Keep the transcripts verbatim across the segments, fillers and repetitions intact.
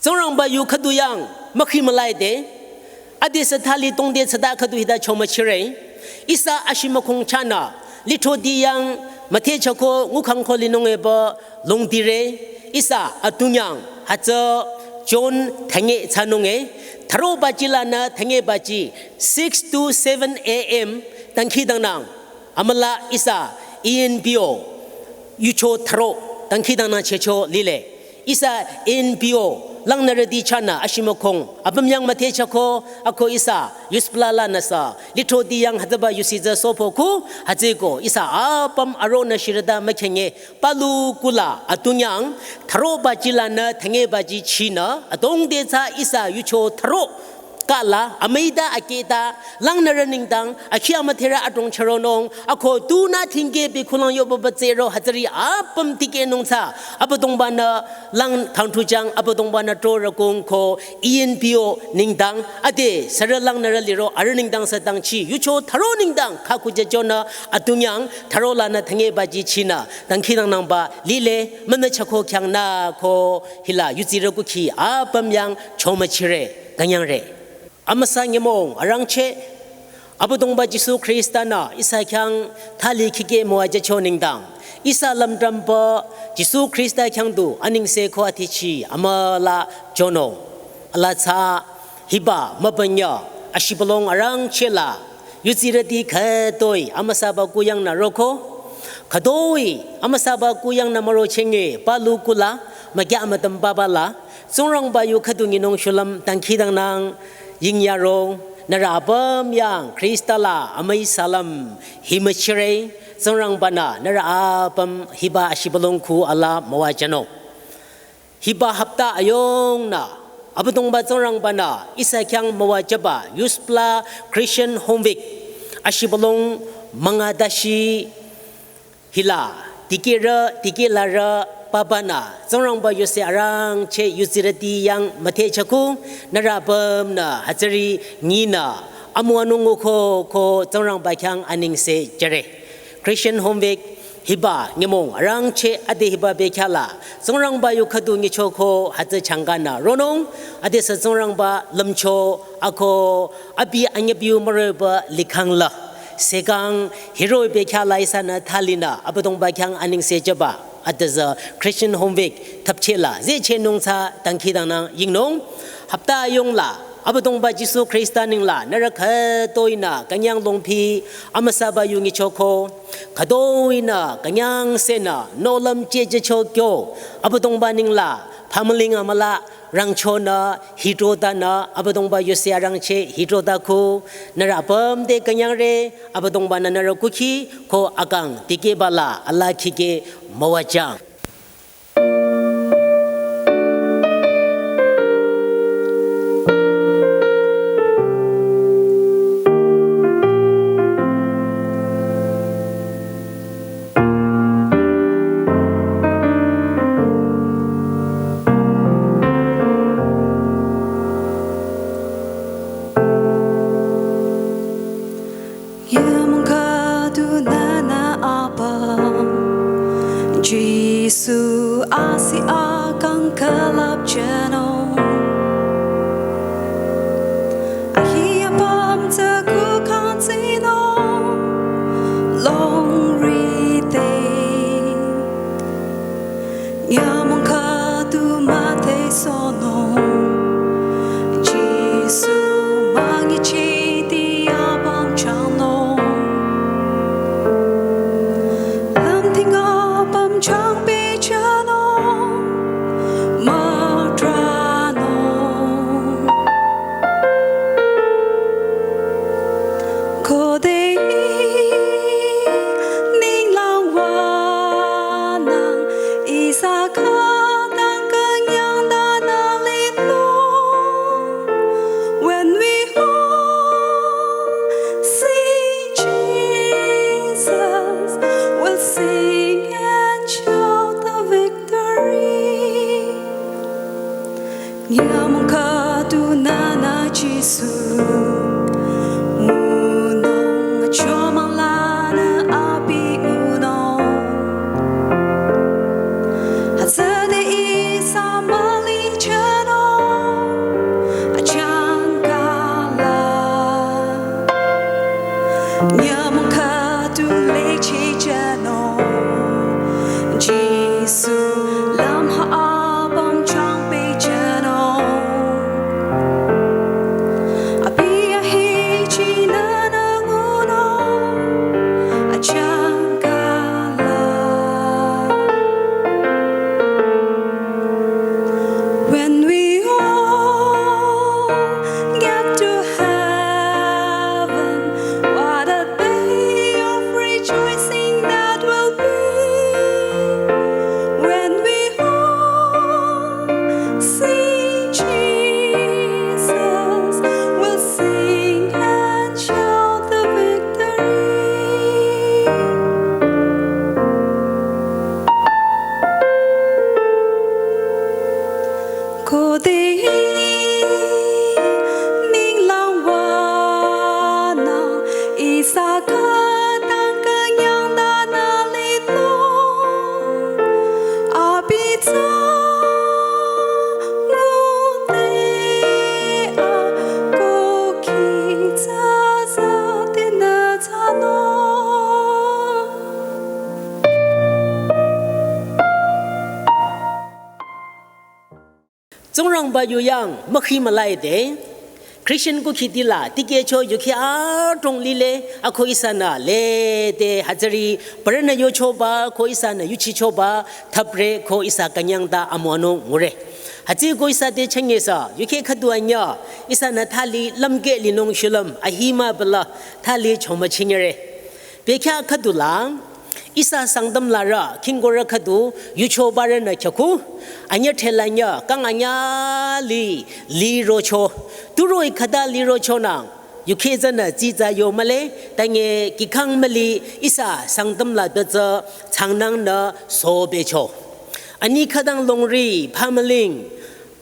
Tsingrangba yu khüdu yang mükhimülaide, adesü thali tongde tsüta khüdu hita chomüchire. Ihsa ashimükhong chahnü, lithroti yang müthehchako ngukhangko linung epü longdire. Ihsa atunyang hütsü John thünye thsanunge, thüro baji lanü thünye baji, six to seven a.m. dangkhidangnang. Amüla ihsa E N P O yucho thüro dangkhidangnang chehcho lile. Ihsa E N P O langnürüti chahnü ashimükhong apüm yang müthehchako ako ihsa yuspla lanüsü lithroti yang hütsüba yusi tsü sopoku, hütsüeko ihsa apüm aronü shirüta mükhenge palu kula atunyang thüro baji lanü thünye baji chinü adongde tsü ihsa yucho thüro kala amüita akehta langnürü nengdang akhi amüdherü adrong chüronung ako tunü thingke bekhulang yohpüba tsüro hütsüri apüm tikehnung tsü Abüdongba-nü lang thangthu jang Abüdongba-nü trorükong ko E N P O nengdang ade sürü langnürü liro arüh nengdang sü dangchi yucho thüro nengdang khakujüchonü atunyang thüro lanü thünye baji chinü dangkhidangnangba lile. Münüchako khyang nü ko hila yudsirü kukhi apüm yang chomüchire künyangre. Amüsa nyümong arangcheh Abüdongba Jisu Khrista-nü ihsa khyang thali khikeh müwajücho nengdang ihsa lümdrümpü Jisu Khrista khyang du anengse ko athichi amüla chonung. Ala tsü hiba mübünyü ashibülung arangcheh la yudsirüti khütoi amüsaba kuyangnü roko, khütoi amüsaba kuyangnü mürochenge palu kula mükyah mütüm papa la Tsingrangba yu khüdu nyinung shulüm dangkhidangnang. Yingyaro nührü apüm yang Khrista la amüi salam himüchire. Tsingrangba-nü nührü apüm hiba ashibülung khu ala müwajünung. Hiba hapta ayongnü Abüdongba Tsingrangba-nü ihsa khyang müwajüba yuspla Christian Home Week ashibülung münga dashi hila dikehrü dikehlarü papanü Tsingrangba yuse arangcheh yudsirüti yang müthehchako nührü apümnü hütsüri nyinü amüwanung nguko ko Tsingrangba khyang anengse jüre. Christian Home Week hiba nyümong arangcheh ade hiba bekhyah la Tsingrangba yu khüdu nyichoko hütsü changkanü ronung adesü Tsingrangba lümcho ako abi anyübiu mürüba likhang la sekang hiro bekhyah la ihsanü thalinü Abüdongba khyang anengse jüba adesü Christian Home Week thapcheh la zehchehnung tsü dangkhidangnang yingnung. Hapta ayong la Abüdongba Jisu Khrista nengla nührü khütoinü künyang longphi amüsaba yu nyichoko khütoinü künyangsehnü nohlüm chehjücho kyo Abüdongba nengla phamüling amüla rangchonü hitrotanü Abüdongba yuse arangcheh hitrota khu nührü apüm te künyangre. Abüdongba-nü nührü kukhi ko akang dikehba la ala khikeh müwajüng. Nyümong khüdu nünü apüm Jisu asi akang külüpjünung. Ahi apüm tsü kukhang tsinung longrite. Nyümong khüdu müthehsohnung Jisu müngichiti apüm changnung. Lümting apüm changpehjünung müdranung. Khode ninglang wanang ihsa khütang künyang tanü linung. When we all see Jesus, we'll sing and shout the victory. Nyümong khüdu nünü Jisu ngunung, achomang lanü abi ngunung. Hütsüde ihsa mülingjünung. Nyümong khüdu lechehjünung, Jisu lümha apüm changpehjünung. Abi ahechi nünü ngunung, achangkala. When we all get to heaven, what a day of rejoicing that will be. When we all see Jesus, we'll sing and shout the victory. Khode ninglang wanü ihsa khütang künyang tanü linung. Abi tsü ngude akohki tsü züdenü thsanung. Tsingrangba yu yang mükhi mülaide, Christian kukhitila tikehcho yukhi adrong lile, ako ihsanü lede hütsüri parünü yochoba ko ihsanü yuchichoba thapre ko ihsa künyang ta amüwanung ngure. Hütsüeko ihsa te chünyeso yukhi khüdu anyü ihsanü thali lümkeh linung shulüm ahima bela thali chomüchinyere. Bekhyah khüdula ihsa Sangtam larü khingkurü khüdu yuchobarünü khyakhu, anyü thela nyü kang anyü li lirocho. Turoh-i khüta lirochonang yukhi tsünü tsitsa yo mühle, tange kihkhang müli ihsa Sangtam la tetsü changnangnü sobecho. Ani khütang longri phamüling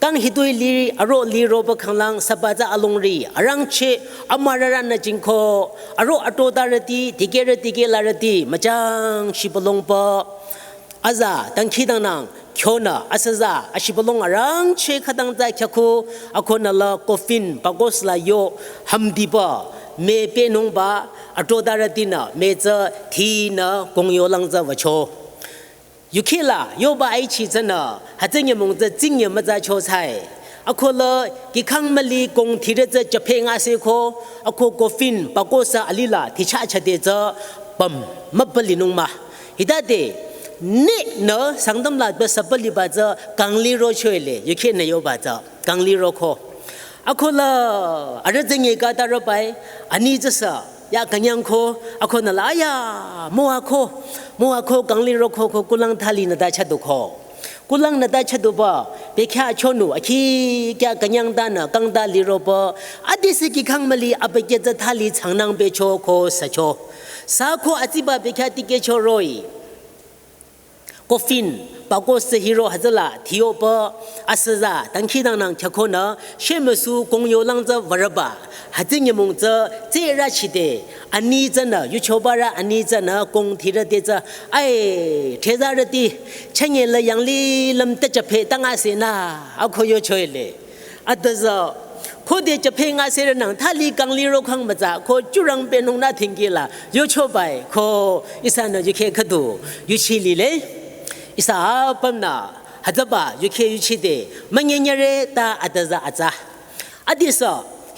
kang hitoi li aro liroba khanglang saba tsü alongri arangcheh amürarünü jingko, aro atotarüti dikehrü dikehlarüti müchang shibülongba aza dangkhidangnang kyonü asüza ashibülong arangcheh khütang tsü khyakhu, akonü la coffin bakos la yo hümdiba me pehnungba atotarütinü me tsü thinü kongyolang tsü wücho. Yukhila yoba aichi tsünü hütsü nyümong tsü tsinye mütsacho thsae. Ako la kihkhang müli kong thire tsü chaphe ngaseko, ako coffin bakosü alila thichachade tsü püm müpülinung mah. Hitade nenü Sangtam la tpü süpüliba tsü kang lirochoele, yukhinü yoba tsü kang liroko. Ako la arüh tsü nye kata robai, ani tsüsü ya künyangko, akonü la aya müwako, müwako kang liroko ko kulang thalinü ta chaduko. Kulangnü ta chaduba bekhyah chonu akhi kya künyang tanü kang ta liroba, adesü kihkhang müli abükyü tsü thali changnang becho ko sücho. Süko atsiba bekhyah tikehcho roh-i coffin bakos tsü hiro hütsüla thiyoba asüza dangkhidangnang khyakonü shemüsu kongyolang tsü würeba, hütsü nyümong tsü tsürü chide ani tsünü yuchobarü ani tsünü kong thirü te tsü, ai, thezarüti chünye la yanglilüm te chaphe tangase nü, ako yochoele. Atüza, khode chaphe ngaserünang thali kang lirokhang mütsa ko churang pehnung nü thingkila yochobai ko ihsanü yukhi khüdu yuchi lile. Ihsa apümnü hütsüba yukhi yuchide münyenyere ta atüza atsa. Adesü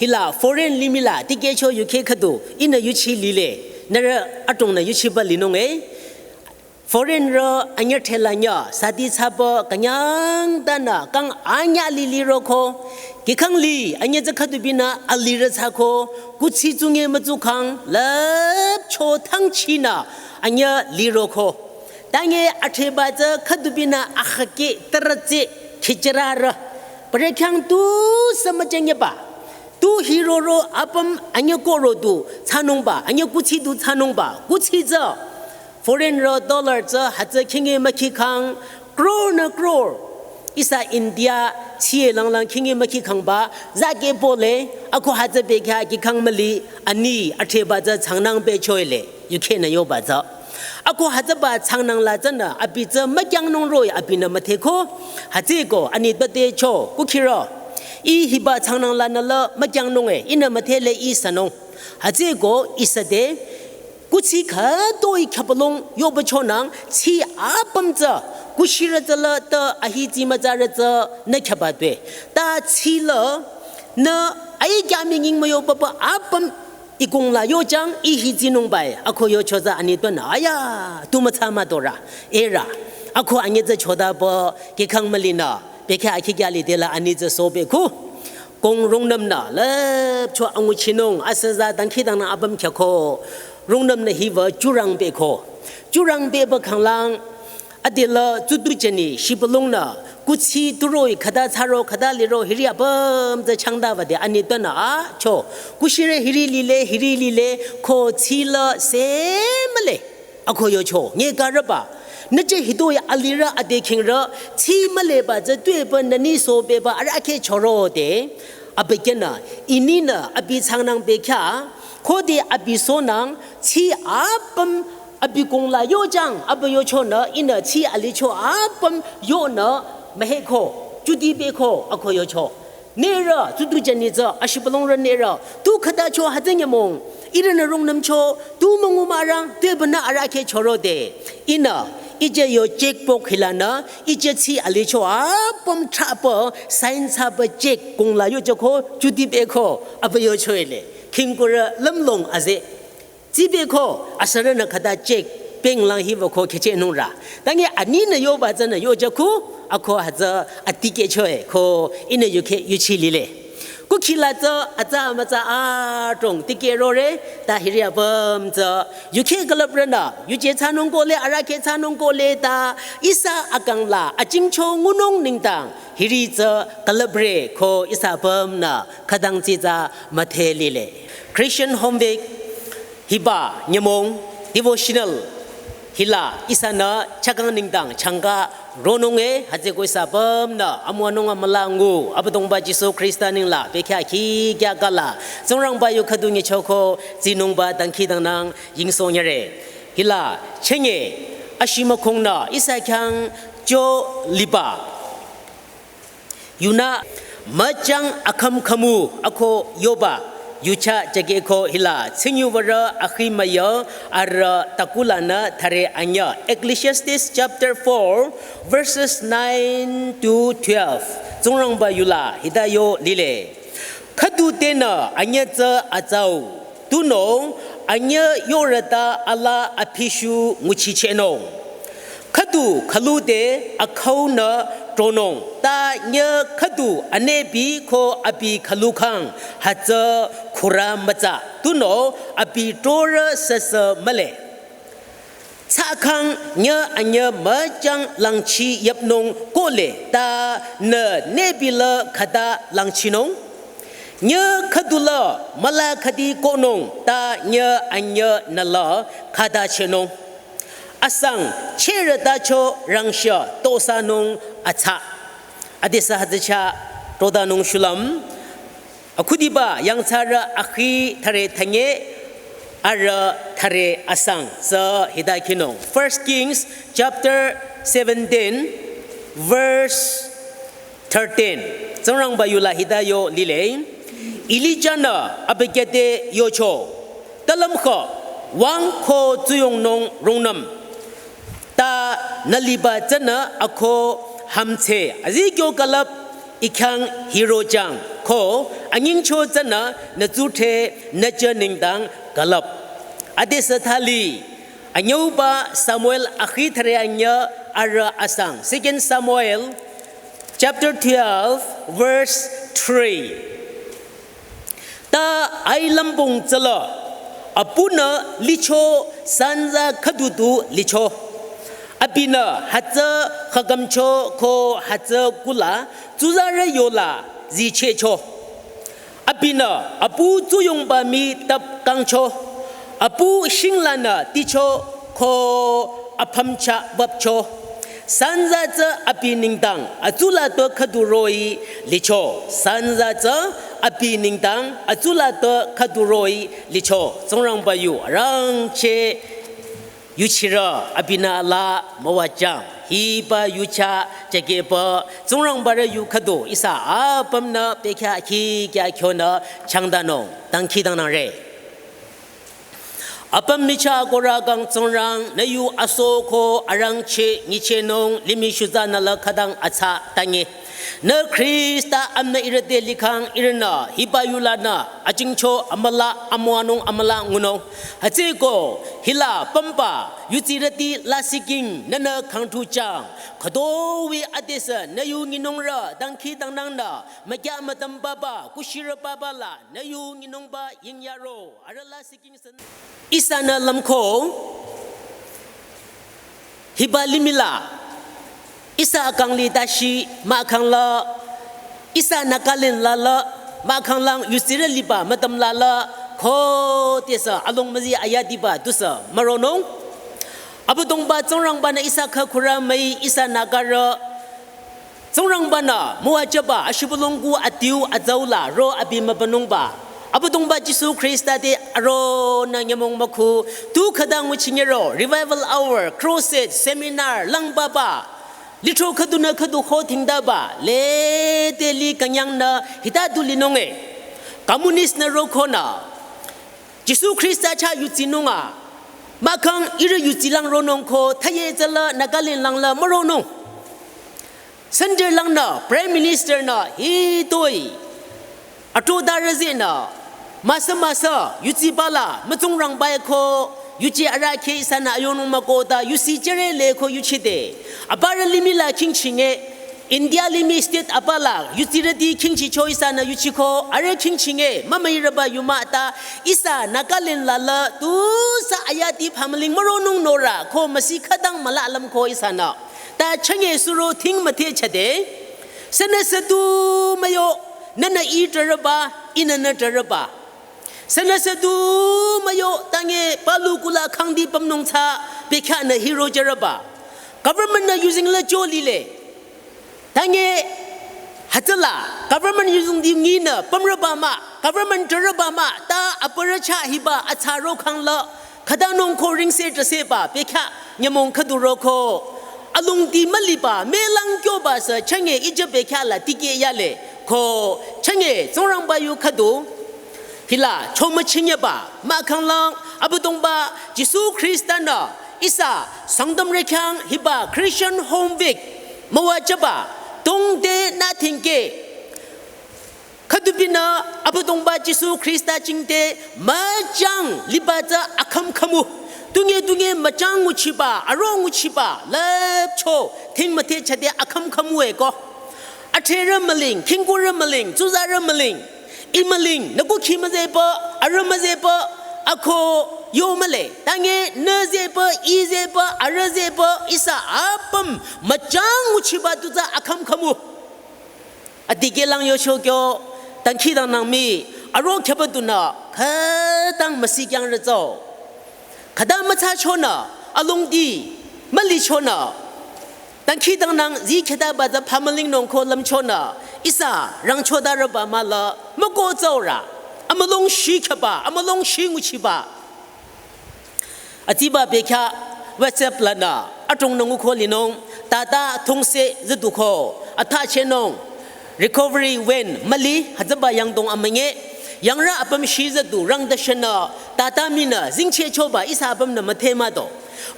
hila foreign limihla tikehcho yukhi khüdu ihnü yuchi lile. Nührü adrongnü yuchiba linung e. Foreignrü anyü thela nyü sati thsaba künyang tanü kang anyü li liroko, kihkhang li anyü tsü khüdubinü alirü thsako, kuthsi tsunge mütsukhang lüpcho thangchinü anyü liroko. Tange atheba tsü khüdubinü akhake taratsü khichirarü. Prekhyang tusü müchengeba. Tu hiroro apüm anyü koro du thsanungba, anyü kuthsi du thsanungba, kuthsi tsü foreignrü dollar tsü hütsü khinge mükhikhang, crore nü crore. Ihsa India tsiye langlang khinge mükhikhangba, zake pole, ako hütsü bekhyah kihkhang müli, ani atheba tsü changnang bechoele, yukhinü yoba tsü. Ako hütsüba changnang la tsünü, abi tsü mükyangnung roh-i abinü mütheko, hütsüeko ani tpütecho, kukhiro. Ih hiba changnang lanü la mükyangnung e, ihnü müthele ih sünung. Hütsüeko ihsa te kuthsi khütoi khyapalong yoba chonang tsü apüm tsü kushirü tsüla ta ahi tsi mütsarü tsü nü khyaba tue. Ta tsüla nü ai kya minging müyo papa apüm ikong la yojang ihi tsinung bai ako yocho tsü anitpünü aya tu mütsa müdorü era ako anyü tsü choda pü kekhang mülinü bekhyah akhi kya lidela ani tsü sobeko. Kong rungnümnü lüpcho anguchinung asüza dangkhidangnang apüm khyako. Rungnümnü hiba jurang beko. Jurang beba khanglang adela tsutu jeni shibülungnü kuthsi turoi khüta thsaro khüta liro hiri apüm tsü changdaba de anitpünü acho. Kushirü hiri lile hiri lile ko tsüla se mühle. Ako yocho nge karüba. Nüche hitoi alirü ade khingrü tsü mühleba tsü tuepü nüni sobeba arahkheh chorode. Abükyünü ininü abi tsangnang bekhyah khode abi sonang tsü apüm abi kong la yojang abi yochonü ihnü tsü alicho apüm yonü müheko judibeko ako yocho. Nührü tsutu jeni tsü ashibülongrü nührü tu khütacho hütsü nyümong ihrünü rungnümcho tu müngu mürang tuepünü arahkheh chorode. Ihnü ije yo checkbook hilanü ije tsü alicho apüm thsapü sign thsapü check kong la yojako judibeko abi yocho ele. Khingkurü lümlong aze. Tsibeko asürünü khüta check penglang hibako khechehnungrü. Tangi aninü yoba tsünü yojaku ako hütsü atikehchoe ko ihnü yukhe yuchi lile. Kukhila tsü atsa mütsa adrong tikehrore ta hiri apüm tsü yukhe külüprünü yuje thsanung kohle arahkheh thsanung kohle ta ihsa akang la ajingcho ngunung nengdang hiri tsü külüpre ko ihsa apümnü khütang tsitsa müdhe lile. Christian Home Week hiba nyümong devotional hila ihsanü chakang nengdang changka ronunge hütsüeko ihsa apümnü amüwanung amüla ngu Abüdongba Jisu Khrista nengla bekhyah khikya kala Tsingrangba yu khüdu nyichoko tsinungba dangkhidangnang yingsohnyüre. Hila chenge ashimükhongnü ihsa khyang cho liba yunü müchang akhüm khümu ako yoba yucha jageko hila tsingyubarü akhi müyo arü takulanü thare anyü Ecclesiastes chapter four verses nine to twelve. Tsingrangba yula hita yo lile. Khüdu tenü anyü tsü atsau. Tunüo anyü yorüta ala aphishu nguchichehnung. Khüdu khülu te akhaunü tronung ta nyü khüdu anebi ko abi khülu khang hütsü khura mütsa tunüo abi trorü süsü mühle. Tsa khang nyü anyü müchang langchi yüpnung kohle ta nü nebi la khüta langchinung. Nyü khüdula müla khüdi kohnung ta nyü anyü nüla khüta chehnung. Asang cherütacho rangshü tosanung atsa. Adesü hütsücha todanung shulüm. Akhudiba yangthsarü akhi thare thanye arü thare asang tsü hita khinung. First Kings chapter seventeen verse thirteen. Tsingrangba yula hita yo lile. Elijah-nü abükyü te yocho. Talümkho wüng ko tsuyongnung rungnüm. Ta nü liba tsünü ako hümdhse azikyo külüp I khyang hirojang ko anyingcho tsünü nü tsuthe nü jü nengdang külüp. Adesü thali anyüuba Samuel akhi thüre anyü arü asang. Second Samuel chapter twelve verse three. Ta ailümbong tsüla apunü licho sanza khüdu du licho. Abinü hütsü khükamcho ko hütsü kula tsuzarü yola zichehcho. Abinü apu tsuyongba mi tap kangcho. Apu shinglanü ticho ko apümcha wüpcho. Sanza tsü abi nengdang atsula to khüdu roh-i licho. Sanza tsü abi nengdang atsula to khüdu roh-i licho. Tsingrangba yu arangcheh yuchirü abinü la müwajang. Hiba yucha chakehba Tsingrangba rü yu khüdu ihsa apümnü pekya khi kya kyonü changdanung. Dangkhidangnangre. Apüm michah korü kang Tsingrang, nü yu aso ko arangcheh nyichehnung limih shutsa nü la khütang atsa tange. Nü Khrista amnü ihrüte likhang ihrünü hiba yulanü ajingcho amüla amüwanung amüla ngunung. Hütsüeko hila pümba yutsirüti lasih king nünü khangthuchang. Khütoi adesü nü yu nyinungrü dangkhidangnangnü mükya mütüm baba kushirü baba la nü yu nyinungba yingyaro arüh lasih king sü. Ihsanü lümko hiba limih la ihsa akang li tashi mahkhang la ihsa Nagaland la la mahkhang lang yutsirü liba mütüm la la khodesü along müzi ayadiba tusü müronung. Abüdongba Tsingrangba-nü ihsa khakhurü müi ihsa Nagarü Tsingrangba-nü müwajüba ashibülung ku adiu azaula ro abi mübünungba Abüdongba Jisu Khrista te aronü nyümong mükhu tu khüta nguchinyero revival hour, crusade, seminar langbaba lithro khüdunü khüdu ho thingdaba lede li künyangnü hita du linunge. Communist-nü rokonü Jisu Khrista chah yutsinunga mahkhang ihrü yutsilang ronung ko thaye tsüla Nagaland lang la müronung. Center langnü Prime Minister-nü hitoi atrodarü zenü müsa müsa yutsiba la mütsungrangba-e ko yuchi arahkheh ihsanü ayonung mükoh ta yusi chere le ko yuchide. Aparü limih la khingchinge India limih state apa la yutsirüti khingchicho ihsanü yuchiko arüh khingchinge mümüirüba yu mah ta ihsa Nagaland la la tusü ayadi phamüling müronung norü ko müsi khütang müla lümko ihsanü. Ta chünye suro thing müthehchade. Sünüsü tu müyo, nünü ih trarüba, ihnü nü trarüba. Sünüsü tu müyo, tange palu kula khangdi pümnung tsü, bekhyah nü hiro jürüba. Government-nü yuzeng la jolile. Tange hütsüla, government yuzeng di nginü pümrüba mah, government trarüba mah, ta aparü chah hiba atsaro khang la, khütanung ko ringse traseba bekhyah nyümong khüdu roko. Alongdi müliba melang kyoba sü chünye ijü bekhyah la tikeh yale ko chünye Tsingrangba yu khüdu. Hila chomüchinyeba mahkhang lang Abüdongba Jisu Khrista-nü ihsa Sangtamrü khyang hiba Christian Home Week müwajüba tongde nü thingkeh. Khüdubinü Abüdongba Jisu Khrista jingte müchang liba tsü akhüm khümu. Tunge tunge müchang nguchiba, aro nguchiba, lüpcho, thing müthehchade akhüm khümu-e ko. Athrerü müling, khingkurü müling, tsuzarü müling, ih müling, nü kukhi müzepü, arüh müzepü, ako yo mühle. Tange nü zepü, ih zepü, arüh zepü, ihsa apüm müchang nguchiba tu tsü akhüm khümu. Adikehlang yocho kyo, dangkhidangnang mii, aro khyaba dunü, khütang müsi kyangrü tsü-o. Khüta müthsachonü, alongdi mülichonü, dangkhidangnang zi khyataba tsü phamülingnung ko lümchonü, ihsa rangchodarüba mah la, müko tsü-o rü, amülung shi khyaba, amülung shi nguchiba. Atsiba bekhyah WhatsApp lanü adrongnü nguko linung, tata thongse züduko, athachehnung, recovery van müli, hütsüba yangdong amünyi, yangrü apüm shi züdu rangdashenü, tata minü zingchehchoba ihsa apümnü müthemado.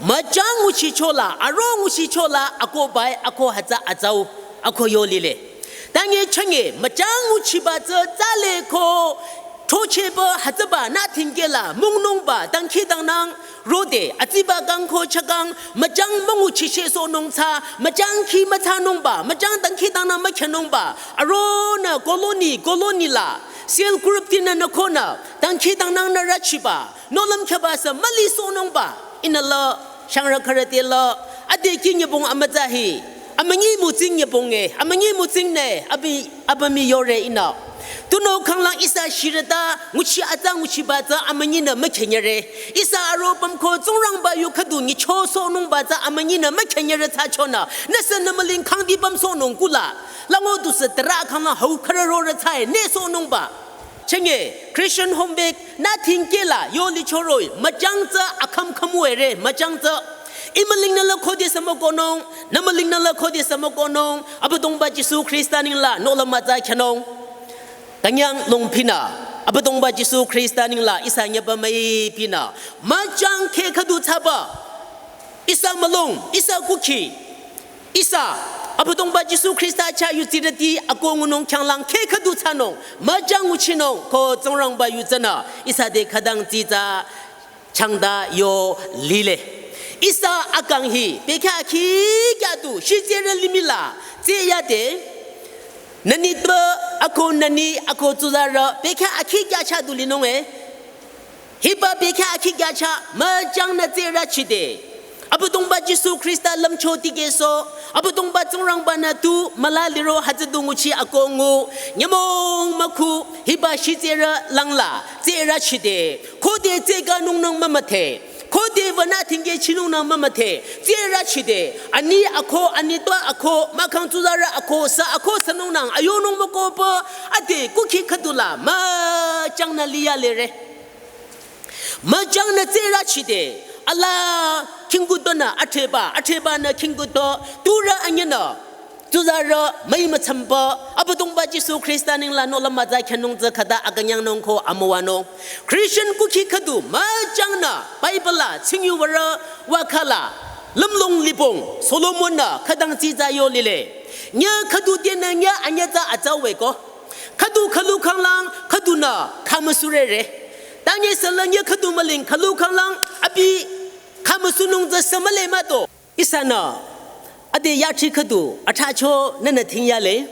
Müchang nguchichola, aro nguchichola, ako bai, ako hütsü atsau, ako yolile. Tange chünye, müchang nguchiba tsü tsale ko, throchehba hütsüba nü thingkeh la, mungnungba, dangkhidangnang, rode, atsiba kang ko chakang, müchang münguchichehsohnung tsü, müchang khi müthsanungba, müchang dangkhidangnang mükhenungba, aronü colony, colony la, cell group tinü nü konü, dangkhidangnang nü rüchiba, nohlüm khyaba sü mülisohnungba, ihnü la, shangrü khürü te la, ade ki nyübong amütsa hi, amünyi mütsing nyübong-e, amünyi mütsing ne, abi, abami yore ihnü. Tunüo khanglang ihsa shirüta, nguchi atsa nguchiba tsü amünyinü mükhenyere. Ihsa aro pümko Tsingrangba yu khüdu nyichosohnungba tsü amünyinü mükhenyere thsachonü. Nüsü nü müling khangdi pümsohnung kula. Lango dusü tera khanglang hau khürü rorü thsae nesohnungba. Chünye, Christian Home Week, nü thingkeh la, yolichoroh-i, müchang tsü, akhüm khümu-e re, müchang tsü. Ih mülingnü la khodesü mükohnung, nü mülingnü la khodesü mükohnung, Abüdongba Jisu Khrista nengla, nohlüm mütsa khyünung. Künyang longphinü, Abüdongba Jisu Khrista nengla ihsa nyüba müipinü müjang kheh khüdu thsaba. Ihsa mülung, ihsa kukhi, ihsa Abüdongba Jisu Khrista chah yudsirüti akoh ngunung khyanglang kheh khüdu thsanung, müjang nguchinung ko Tsingrangba yu tsünü ihsa te khütang tsitsa changta yo lile. Ihsa akang hi bekhyah akhi kya du shitserü limih la tsü yade. Nü nitpü akoh nü ni akoh tsuzarü bekhyah akhi kya chah du linung e. Hiba bekhyah akhi kya chah müjang nü tsürü chide, Abüdongba Jisu Khrista lümcho tikehsoh, Abüdongba Tsingrangba-nü tu müla liro hütsü du nguchi akoh ngu, nyümong mükhu hiba shitserü langla tsürü chide, khode tsü kangnung nang mümüdhe, khode wünü thingkeh chinung nang mümüdhe, tsürü chide, ani akoh, ani twa akoh, mahkhang tsuzarü akoh, sü akoh sünung nang ayonung mükohpü, ade kukhi khüdu la müjang nü liya lire. Müjang nü tsürü chide, ala khingkutonü atheba, athebanü khingkuto, turü anyünü tsuzarü müi mütsümpü, Abüdongba Jisu Khrista nengla nohlüm mütsa khyanung tsü khüta akünyangnung ko amüwanung. Christian kukhi khüdu müjang nü Bible la tsingyuwürü wakhala lümlong lipong Solomon-nü khütang tsitsa yo lile. Nyüh khüdu tenü nyüh anyüh tsü atsa wüko. Khüdu khülu khanglang khüdunü khümüsurere. Tanye sü la nyüh khüdu müling khülu khanglang abi khümüsunung tsü sü mühle mah to. Ihsanü ade yathri khüdu athracho nünü thingyale.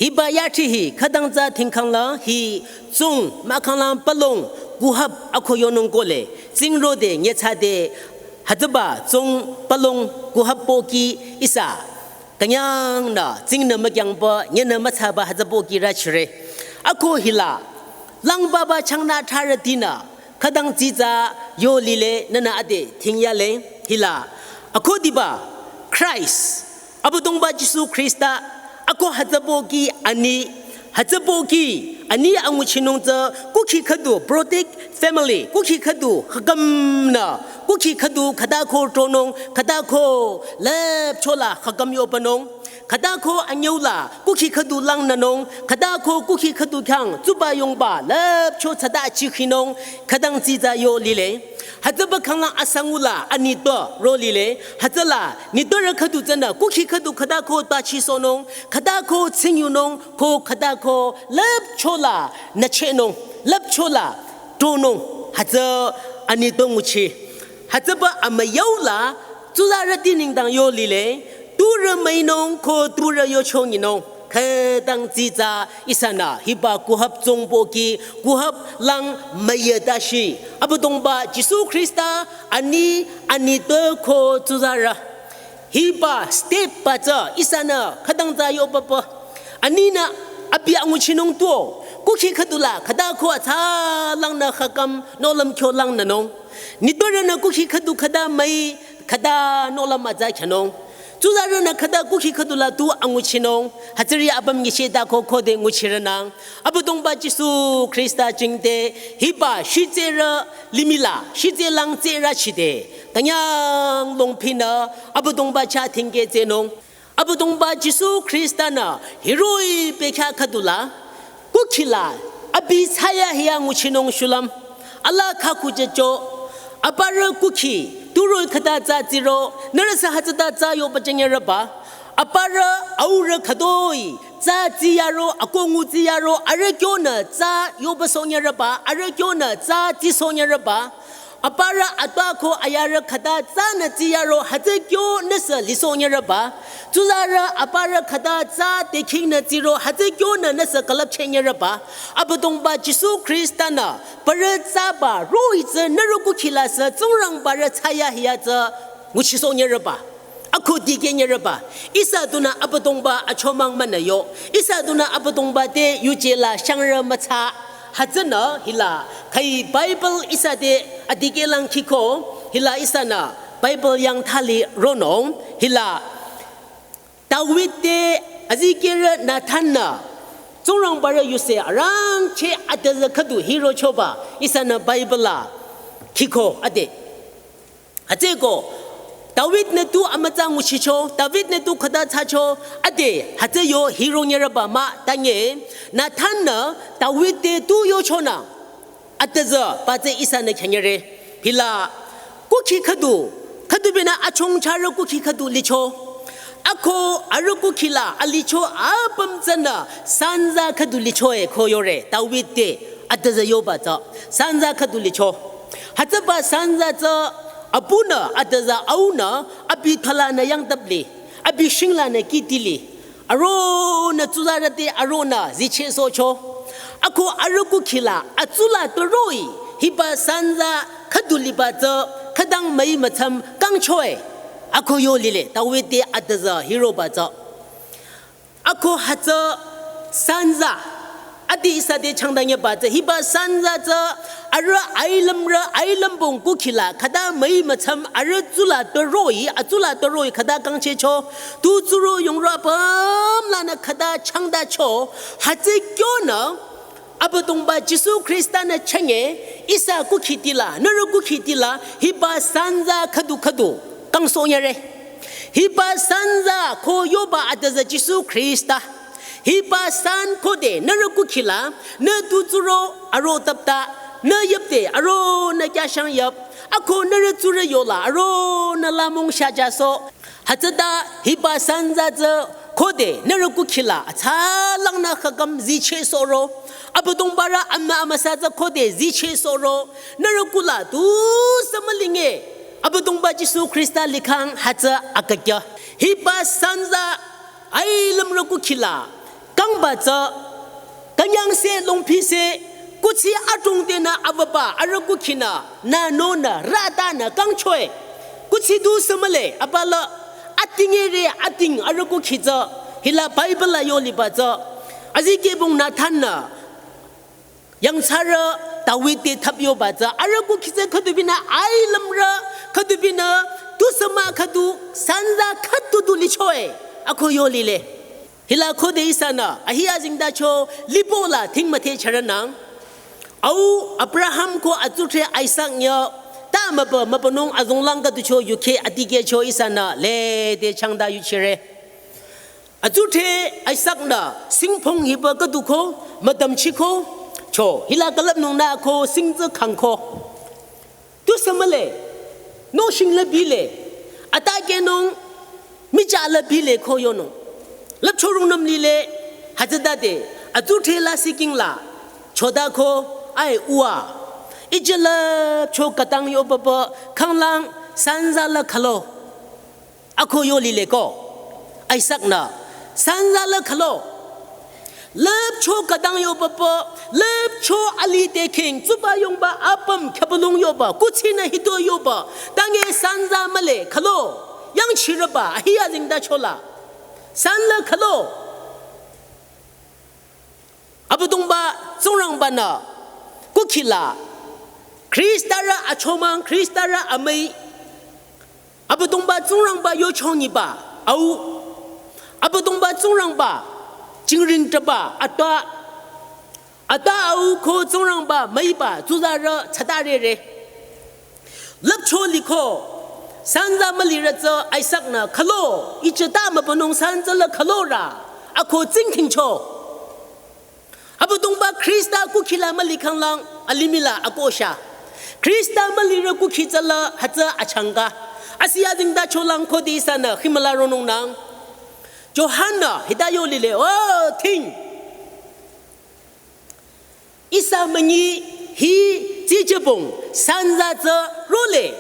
Hiba yathri hi khütang tsü thingkhangla hi tsung mahkhanglang pülong kuhap akoh yonung kohle. Tsingrode nyütsade hütsüba tsung pülong kuhap pohki ihsa künyangnü tsingnü mükyangpü nyünü müthsaba hütsü pohki rüchire. Akoh hila langbaba changnü thrarütinü khütang tsitsa yo lile nünü ade thingyale hila. Akohdiba Christ, Abüdongba Jisu Khrista akoh hütsü pohki ani, hütsü pohki ani anguchinung tsü kukhi khüdu protect family, kukhi khüdu khükamnü, kukhi khüdu khüta ko tronung, khüta ko lüpcho la khükam yohpünung. Khüta ko anyüu la kukhi khüdu langnünung, khüta ko kukhi khüdu khyang tsuba yongba lüpcho tsüta achikhinung, khütang tsitsa yo lile. Hütsüba khanglang asangula anitpü ro lile. Hütsüla nitpürü khüdu tsünü kukhi khüdu khüta ko tachisohnung, khüta ko tsingyunung, ko khüta ko lüpcho la nüchehnung, lüpcho la tronung, hütsü anitpü nguchi. Hütsüba amüyau la tsuzarüti nengdang yo lile, turü müinung ko turü yochonginung. Khütang tsitsa ihsanü hiba kuhap tsung pohki, kuhap lang müyetashi Abüdongba Jisu Khrista ani, anitpü ko tsuzarü. Hiba step ba tsü ihsanü khütang tsü yohpüpü. Aninü abi anguchinung tuo, kukhi khüdu la khüta ko atsa langnü khükam nohlüm kyo langnünung. Nitpürünü kukhi khüdu khüta müi khüta nohlüm mütsa khyanung. Tsuzarünü khüta kukhi khüdu la tu anguchinung. Hütsüri apüm nyichehta ko khode nguchirünang. Abüdongba Jisu Khrista jingte hiba shitserü limih la shitselang tsürü chide, künyang longpinü Abüdongba chah thingkeh tsehnung. Abüdongba Jisu Khrista-nü hiroh-i bekhyah khüdu la, kukhi la abi thsayahiya nguchinung shulüm. Ala khakhu jücho, aparü kukhi turoh-i khüta tsü tsiro, nührüsü hütsüta tsü yohpüjünyürüba. Aparü aurü khütoi tsü tsiyaro, akoh ngu tsiyaro, arüh kyonü tsü yohpüsohnyürüba, arüh kyonü tsü tsisohnyürüba. Aparü atpa ko ayarü khüta tsünü tsiyaro hütsü kyo nüsü lisohnyürüba. Tsuzarü aparü khüta tsü tekhingnü tsiro hütsü kyonü nüsü külüpchehnyürüba. Abüdongba Jisu Khrista-nü parü tsüba roh-i tsü nührü kukhi la sü Tsingrangbarü thsayahiya tsü nguchisohnyürüba. Akhu dikehnyürüba. Ihsa dunü Abüdongba achomang münü yo. Ihsa dunü Abüdongba te yuje la shangrü mütsa. Hütsünü hila khüi Bible ihsa te adikehlang khiko, hila ihsanü Bible yang thali ronung, hila David te azikehrü Nathan-nü Tsingrangbarü yuse arangcheh atüzü khüdu hirochoba ihsanü Bible la khiko ade. Hütsüeko David-nü tu amütsa nguchicho, David-nü tu khüta thsacho, ade hütsü yo hiro nyereba mah tange, Nathan-nü David te tu yochonü, atüzü, ba tsü ihsanü khyanyere. Hila, kukhi khüdu, khüdu binü achongcha arüh kukhi khüdu licho. Ako arüh kukhi la alicho apüm tsünü sanza khüdu licho e ko yore, David te, atüzü yoba tsü, sanza khüdu licho. Hütsüba sanza tsü, apunü, atüzü aunü, abi thalanü yangtapli, abi shinglanü kitili. Aronü tsuzarüti aronü zichehsohcho. Ako arüh kukhi la atsula toroh-i hiba sanza khüdu liba tsü khütang müi mütsam kangcho e. Ako yo lile, David te atüzü hiroba tsü. Ako hütsü sanza, adi ihsa te changdang yaba tsü, hiba sanza tsü, arüh ailümrü, ailümbong kukhi la, khüta müi mütsam, arüh tsula toroh-i, atsula toroh-i khüta kangchehcho, tu tsuro yongro apüm lanü khüta changdacho, hütsü kyonü, Abüdongba Jisu Khrista-nü chenge, ihsa kukhitila, nührü kukhitila, hiba sanza khüdu khüdu, kangsohnyere. Hiba sanza ko yoba atüzü Jisu Khrista. Hiba san khode nührü kukhi la, nü tu tsuro aro tapta, nü yüpte aronü kyashang yüp, ako nührü tsurü yola aronü lamong shajasoh. Hütsüta hiba sanza tsü khode nührü kukhi la atsalangnü khakam zichehsohro. Abüdongbarü amü amüsa tsü khode zichehsohro. Nührü kula tusü mülinge. Abüdongba Jisu Khrista likhang hütsü akakya. Hiba sanza ailümrü kukhi la kangba tsü, künyangse longphise, kuthsi adrong tenü avüba arüh kukhinü, nü nonü, rütanü kangcho e. Kuthsi tusü mühle, abala, atingere, ating arüh kukhi tsü, hila Bible la yo liba tsü, azikehbong Nathan-nü, yangthsarü David te thap yoba tsü, arüh kukhi tsü khüdu binü ailümrü, khüdu binü tusü mah khüdu, sanza khüdu du licho e, ako yo lile. Hila khode ihsanü, ahi azengtacho, lipola thing müthehchüronang. Au Abraham ko atsudhre Isak nyo, ta mübü mübünung azonglang khüducho yukheh atikehcho ihsanü, lede changda yuchire. Atsudhre Isak-nü, singphong hiba khüdu ko, müdamchiko, cho, hila külüpnung nü ko, sing tsü khangko. Tusü mühle, nohsheng la bile, atakehnung, micha la bile ko yonung. Lüpcho rungnüm lile, hütsütade, atsudhre la siking la, chodako, ai uwa. Ije lüpcho khütang yo papa, khanglang, sanza la khalo. Ako yo lile ko. Isak-nü. Sanza la khalo. Lüpcho khütang yo papa. Lüpcho alih te khing. Tsuba yongba apüm khübülung yoba. Kuthsinü hito yoba. Tange sanza mühle khalo. Yangchireba. Ahi azengtacho la. San la khalo. Abüdongba Tsingrangba-nü kukhi la Khristarü achomang, Khristarü amüi, Abüdongba Tsingrangba yochongiba au, Abüdongba Tsingrangba jingring taba atwa, atwa au ko Tsingrangba müiba tsuzarü tsatarere. Lüpcho liko, sanza mülirü tsü Isak-nü khalo, ichita mübünung sanza la khalorü, ako tsingdhingcho. Abüdongba Khrista kukhi la müli khanglang, alimih la akosha. Khrista mülirü kukhi tsü la hütsü achangka. Asi azengtacholang khode ihsanü himüla ronungnang. Johan-nü hita yo lile, oh, thing. Ihsa münyi hi tsijübong sanza tsü role.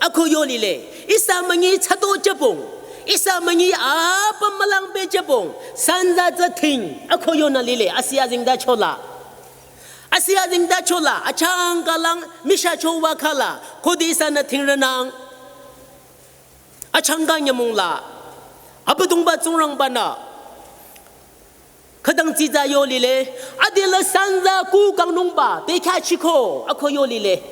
Ako yo lile. Ihsa münyi tsato jübong. Ihsa münyi apüm mülang pehjübong. Sanza tsü thing. Ako yonü lile. Asi azengtacho la. Asi azengtacho la. Achangkalang mishacho wakhala. Khode ihsanü thingronang. Achangka nyümong la. Abüdongba Tsingrangba-nü. Khütang tsitsa yo lile, adela sanza ku kangnungba, bekhachiko, ako yo lile.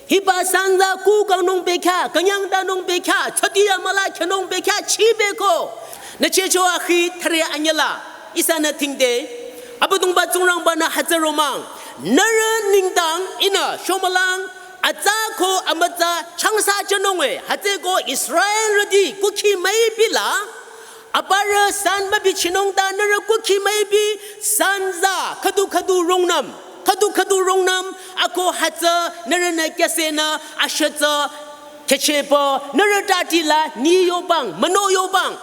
Hiba sanza ku kangnung bekha, künyangtanung bekha, tsüti amüla khenung bekha, chibeko. Nü checho akhi thare anyüla, ihsanü thingde. Abüdongba Tsingrangba-nü hütsü romang. Nührü nengdang ihnü, shomülang, Atsa ko amütsa changsa chanung e, hütsüko Israelrüti kukhi müipi la, aparü san mübichinung ta nührü kukhi müipi, sanza khüdu khüdu rungnüm, khüdu khüdu rungnüm, ako hütsü nührünü kyasenü ashütsü kechepü nührü tati la ni yobang, müno yobang.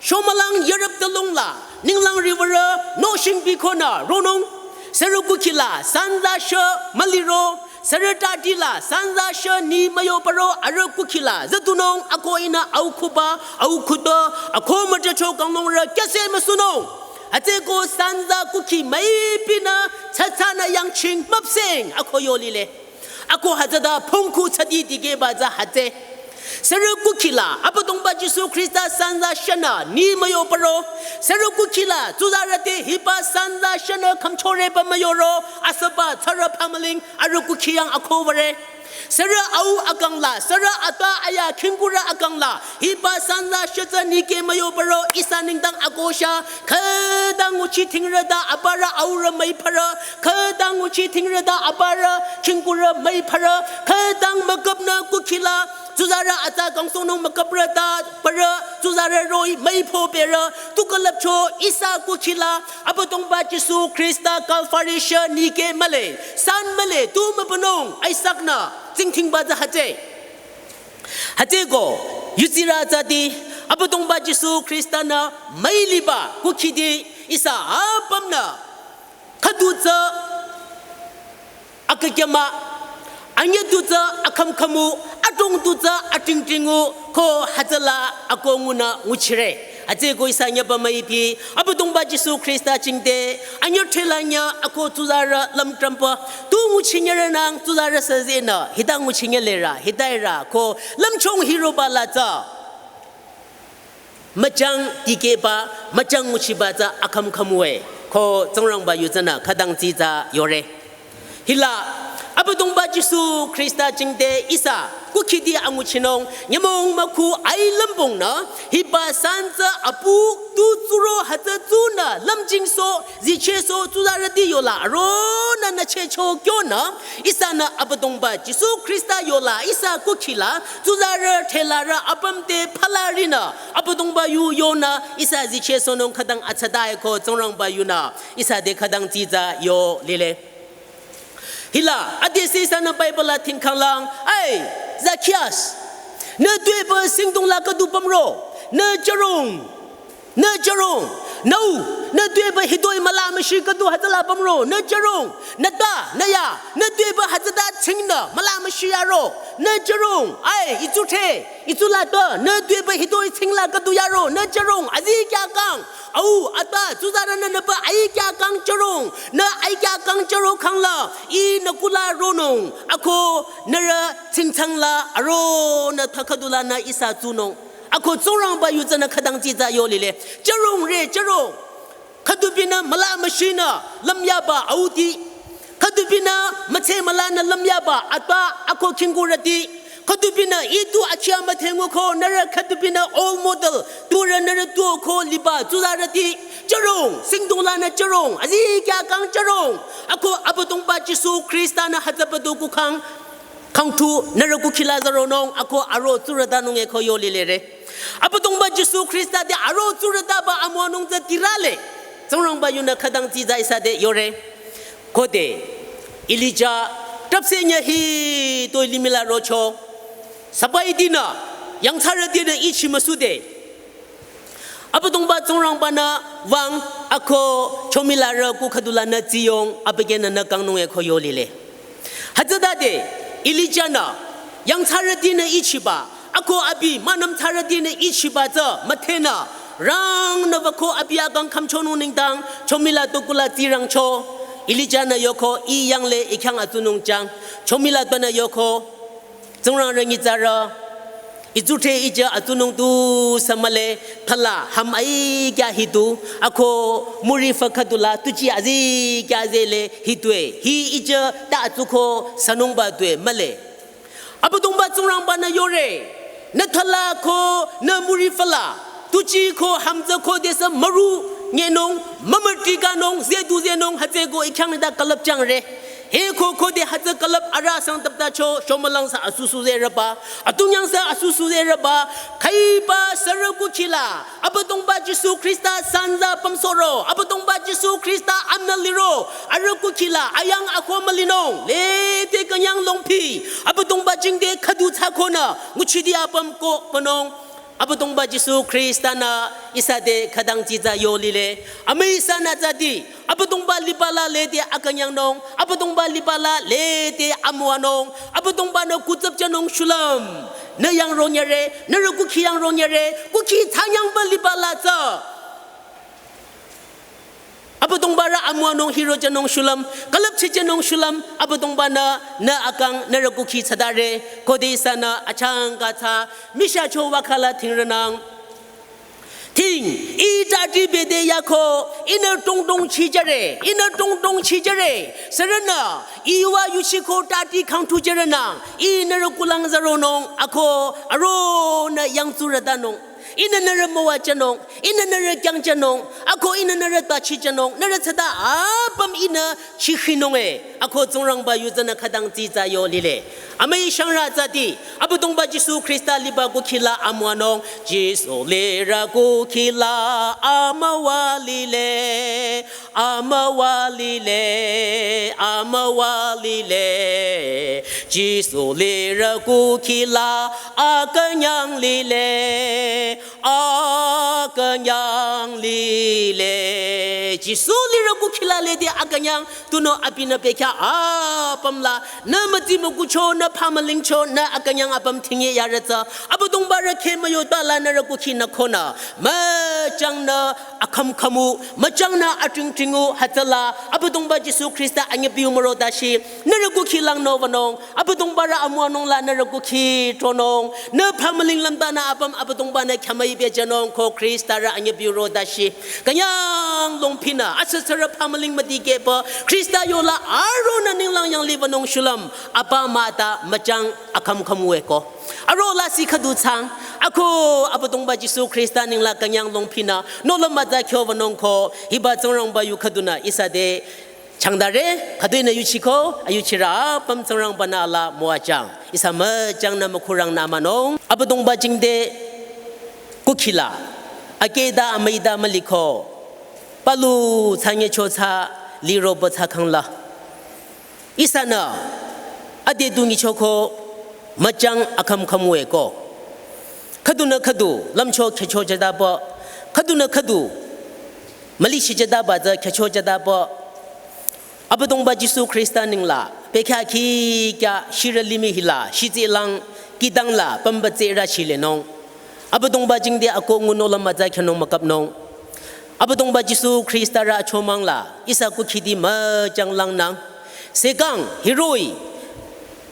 Shomülang yarüp tülung la, ninglang riwürü, nohshing bikonü, ronung, sürü kukhi la, sanza shü, müliro, sürü tati la, sanza shü, ni müyopüro, arüh kukhi la, zütunung, ako ihnü, au kuba, au kuto, ako müjacho kanglongrü, kyase müsunung. Hütsüko sanza kukhi müipinü, tsatsanü yangching, müpseng, ako yolile. Ako hütsüta phongkhu tsadi dikehba tsü hütsü. Sürü kukhi la, Abüdongba Jisu Khrista sanza shünü ni müyopüro. Sürü kukhi la, tsuzarüti hiba sanza shünü khümchorepü müyoro. Asüba tsarü pümüling, arüh kukhi yang ako würe. Sürü au akang la, sürü ata aya khingkurü akang la, hiba sanza shütsü nikeh müyopüro, ihsa nengdang akosha, khütang nguchi thingrü ta aparü aurü müipürü, khütang nguchi thingrü ta aparü khingkurü müipürü, khütang müküpnü kukhi la, tsuzarü atsa kangsohnung müküprü ta aparü, tsuzarü roh-i müipo berü, tu külüpcho ihsa kukhi la, Abüdongba Jisu Khrista Kalvari shü nikeh mühle, san mühle, tu mübünung, Isaknü, tsingdhingba tsü hütsü. Hütsüko, yudsirü tsüti, Abüdongba Jisu Khristanü müiliba kukhiti ihsa apümnü khüdu tsü akükyama, anyüdu tsü akhümkhümu, adrongdu tsü atingtingu, ko hütsüla ako ngunü nguchire. Hütsüko ihsa nyüba müipi, Abüdongba Jisu Khrista jingte, anyü thela nyü ako tsuzarü lümtrümpü, tu nguchinyere nang tsuzarü süzenü, hita nguchinyelerü, hita irü, ko lümchong hiroba la tsü. Müchang dikehba, müchang nguchiba tsü akhümkhümue, ko Tsingrangba yu tsünü khütang tsitsa yore. Hila, Abüdongba Jisu Khrista jingte ihsa, kukhiti anguchinung, nyümong mükhu ai lümbongnü, hiba san tsü apu, tu tsuro hütsü tsunü, lümjingso, zichehso, tsuzarüti yola, aronü nüchehcho kyonü, ihsanü Abüdongba Jisu Khrista yola, ihsa kukhi la, tsuzarü thelarü apüm te phalarinü, Abüdongba yu yonü, ihsa zichehsohnung khütang atsadae ko, Tsingrangba yunü, ihsa te khütang tsitsa yo lile. Hila, adesü ihsanü Bible la tingkhanglang, ai, Zacchaeus, nü tuepü singdong la khüdu pümro, nü jürong, nü jürong, nü u, nü tuepü hitoi müla müshi khüdu hütsüla pümro, nü jürong, nü ta, nü ya, nü tuepü hütsüta chingnü, müla müshi yaro, nü jürong, ai, itsuthe, itsula ta, nü tuepü hitoi chingla khüdu yaro, nü jürong, azikyah kang, au, ata, tsuzarünü nüpü aikyah kang jürong, nü aikyah kang jüro khangla, ih nü kula ronung, ako nührü tsingtsang la, aronü thakhüdu lanü ihsa tsunung. Ako Tsingrangba yu tsünü khütang tsitsa yo lile. Jürong re, jürong. Khüdubinü müla müshinü, lümyaba auti. Khüdubinü mütse mülanü lümyaba, ata ako khingkurüti. Khüdubinü itu akhia müthengu ko nührü khüdubinü old model, turü nührü tuo ko liba, tsuzarüti, jürong, singdong lanü jürong, azikyah kang jürong, ako Abüdongba Jisu Khrista nü hütsüpü du kukhang, khangthu, nührü kukhi la zaronung, ako aro tsurütanung e ko yo lilere. Abüdongba Jisu Khrista te aro tsurütaba amüwanung tsü tirale. Tsingrangba yunü khütang tsitsa ihsa te yore. Khode, Elija, trapse nyü hitoi limih la rocho. Sabai dinü, yangthsarütinü ichi müsude. Abüdongba Tsingrangbanü wüng ako chomilarü ku khüdulanü tsiyong abükyünü nü kangnung e ko yo lile. Hütsütade, Elijanü, yangthsarütinü ichiba, ako abi münüm thsarütinü ichiba tsü müdhenü, rangnü wüko abi akang khümchonung nengdang, chomila tu kula tsirangcho. Elijanü yoko, ih yangle ih khyang atsunung jang, chomila tunü yoko, Tsingrang rüngi tsarü, itsuthe ija atsunung tusü mühle, thala hüm aikyah hitu, ako müri fü khüdula, tuji azikyah azele hitue, hi ija ta atsuko sünungba tue mühle. Abüdongba Tsingrangbanü yore, nü thala ko nü müri füla, tuji ko hümtsü khodesü müru nyenung, mümüti kanung, zedu zenung, hütsüko ih khyang nengdang külüpjangre. He ko khode hütsü külüp arüh sang taptacho, shomülang sü asusu zereba, atungyang sü asusu zereba, khaiba sürü kukhila, Abüdongba Jisu Khrista sanza pümsohro, Abüdongba Jisu Khrista amnü liro, arüh kukhila, ayang akho mülinung, lede künyang longphi, Abüdongba jingte khüdu thsakhonü, nguchidi apüm ko pünung, Abüdongba Jisu Khrista-nü ihsa te khütang dsitsa yo lile. Amüi ihsanü tsüdi, Abüdongba lipala lede akünyangnung, Abüdongba lipala lede amüwanung, Abüdongba-nü kutsüp jünung shulüm. Nü yang ronyere, nührü kukhi yang ronyere, kukhi thsanyangba lipala tsü. Abüdongba rü amüwanung hiro jünung shulüm, külüpchi jünung shulüm, Abüdongba-nü, nü akang, nührü kukhi thsadare, khode ihsanü achangka thsa, michah cho wakhala thingronang. Thing, ih tati bete yako, ihnü tongtong chijüre, ihnü tongtong chijüre, sürünü, iwa yuchiko tati khangthu jürenang, ih nührü kulang zaronung, ako, aronü yangtsurütanung. Ihnü nührü müwajünung, ihnü nührü kyangjünung, ako ihnü nührü tachijünung, nührü tsüta apüm ihnü chikhinung e, ako Tsingrangba yuzanü khütang dsitsa yo lile. Amüi shangrü tsüdi, Abüdongba Jisu Khrista liba kukhila amüwanung, Jisu lirü kukhila amüwa lile, amüwa lile, amüwa lile, Jisu lirü kukhila akünyang lile, akünyang lile. Jisu lirü kukhila lede akünyang, tunüo abinü bekhyah apüm la, nü mütsi mükucho, nü phamülingcho, nü akünyang apüm thingye yaretsü, Abüdongba rü khemüyotala nührü kukhinü khonü, müchangnü akhümkhümu, müchangnü atingtingu hütsüla, Abüdongba Jisu Khrista anyüpiu müro tashi, nührü kukhi langnü wünung, Abüdongba rü amüwanung la nührü kukhi tronung, nü phamüling lümtanü apüm Abüdongba-nü khyamüi bejünung ko Khrista rü anyüpiu ro tashi. Künyang longphinü, asüsürü phamüling müdikehpü, Khrista yola aronü ninglang yanglih wünung shulüm, apa mah ta müchang akhümkhümu e ko. Aro lasih khüdu thsang, ako Abüdongba Jisu Khrista ninglang künyang longphinü, nohlüm mütsa kyo wünung ko, hiba Tsingrangba yu khüdunü ihsa te changdare, khüdu ihnü yuchiko, ayuchirü apüm Tsingrangba-nü ala müwajüng. Ihsa müchangnü mükhurangnü amünung, Abüdongba jingte kukhila, akehta amüita müliko, palu thsanyecho thsa, liroba thsakhangla. Ihsanü, ade dungichoko, müchang akhümkhümu e ko. Khüdunü khüdu, lümcho khyücho jütaba, khüdunü khüdu, mülishi jütaba tsü khyücho jütaba. Abüdongba Jisu Khrista ninglang, bekhyah khikya shirü limih hila, shitsi lang, kidang la, pümba tsirü shilenung. Abüdongba jingte ako ngu nohlüm mütsa khyünung mükapnung. Abüdongba Jisu Khrista rü achomang la, ihsa kukhiti müchang langnang. Sekang, hiroh-i,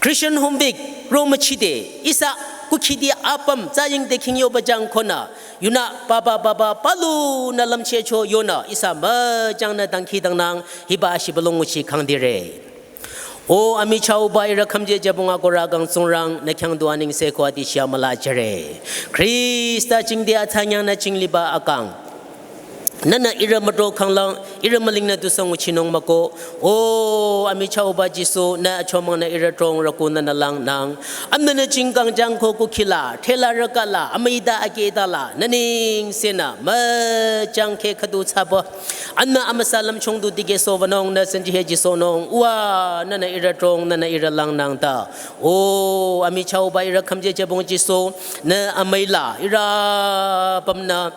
Christian Home Week, ro müchide, ihsa kukhiti apüm, tsaying te khingyoba jang khonü, yunü, papa, papa, palunü lümchehcho yonü, ihsa müchangnü dangkhidangnang, hiba ashibülung nguchi khangdire. O amichahba ihrü khümje jübong akohrü kang Tsingrang, nü khyang du anengse ko ati shia müla jüre. Khrista jingte athsanyangnü jingliba akang. Nühnü ihrü mütro khanglang, ihrü mülingnü tusü nguchinung mah ko. O amichahba Jisu, nü achomangnü ihrü trong rüku nühnü langnang. Amünyinü jingkang jangko kukhila, thela rükala, amüita akehtala, nü nengsenü, müchang kheh khüdu thsaba. Amünyi amüsa lümchung du dikehsohwünung nü sanjihe jisohnung, uwa nühnü ihrü trong, nühnü ihrü langnang ta. O amichahba ihrü khümje jübong Jisu, nü amüila, ihrü apümnü,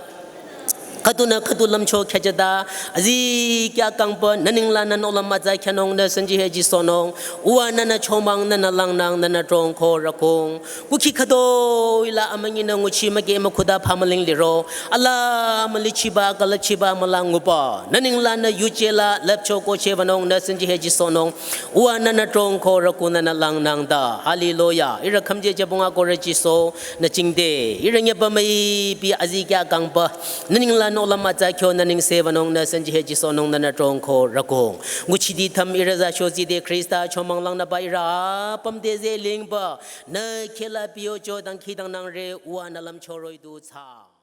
khüdunü khüdu lümcho khyüjüta, azikyah kangpü, nü ninglang nü nohlüm mütsa khyünung nü sanjihe jisohnung, uwa nühnü chomang, nühnü langnang, nühnü trong ko rükung. Kukhi khütoi la amünyinü nguchi mükeh mükhuda phamüling liro. Ala mülichiba, külüpchiba mülang nguba. Nü ninglang nü yuje la lüpcho kohchehwünung nü sanjihe jisohnung. Uwa nühnü trong ko rüku nühnü langnang ta. Hallelujah. Ihrü khümje jübong akohrü Jisu nü jingte. Ihrü nyeba müipi azikyah kangpü. Nü ninglang nohlüm mütsa kyo nü nengsewünung nü sanjihe jisohnung nühnü trong ko rükung. Nguchiti thüm ihrü za shozide Khrista chomang langnüba ihrü apüm te zelingba. Nü khehla piyocho dangkhidangnangre uwa nü lümcho roh-i du thsa.